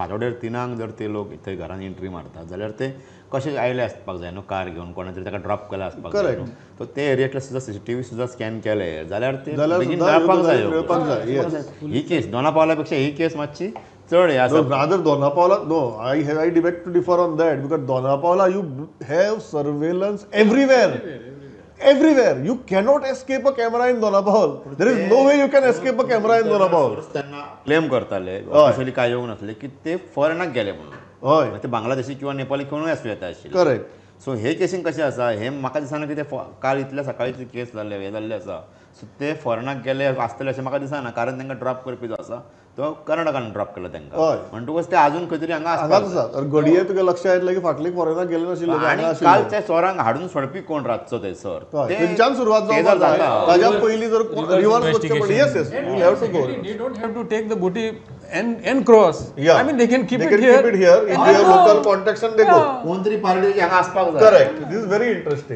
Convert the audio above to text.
फांतोडेर 3 जर ते लोक थंय घरान एंट्री मारतात जाल्यार ते कशे आयले आसपाक जाय न्हू, कार घेवन कोणा तरी ताका ड्रॉप केला आसपाक जाय न्हू. सो ते एरियेंतले सुद्दां सीसीटीव्ही सुद्दां स्कॅन केले जाल्यार ते बेगीन मेळपाक जाय. ही केस दोना पावला पेक्षा ही केस मातशी चड हे आसा. Rather Dona Paula, no, I beg to differ on that because Dona Paula you have surveillance everywhere. Everywhere. You cannot escape a camera in Dona Paula. There is no way you can escape a camera in Dona Paula. त्यांना claim करताले officially काय येवंक नासले की ते फॉरेनाक गेले म्हणून. हय, ते बांगलादेशी किंवा नेपाली कोणूय आसूं येता आशिल्ले. करेक्ट. सो हे केसीन कशें आसा हें म्हाका दिसना की ते काल इतल्या सकाळी केस जाल्ले हे जाल्ले आसा, सो ते फॉरेनाक गेले आसतले अशें म्हाका दिसना, कारण तांकां ड्रॉप करपी जो आसा तो कर्नाटकान ड्रॉप केला तांकां, म्हणटकूच ते अजून खंय तरी हांगा आसता. घडये तुका लक्षात येतलें की फाटली फॉरेनाक गेले नाशिल्ले आनी काल त्या चोरांक हाडून सोडपी कोण रातचो थंयसर, थंयच्यान सुरवात जावपाक जाय. ताज्या पयलीं जर रिवर्स वचचें पडलें, yes yes, you have to go. They don't have to take the booty and cross. Yeah. I mean they can keep they it can here. Keep it here in their local context and they go. कोण तरी party हांगा आसपाक जाय. Correct. This is very interesting.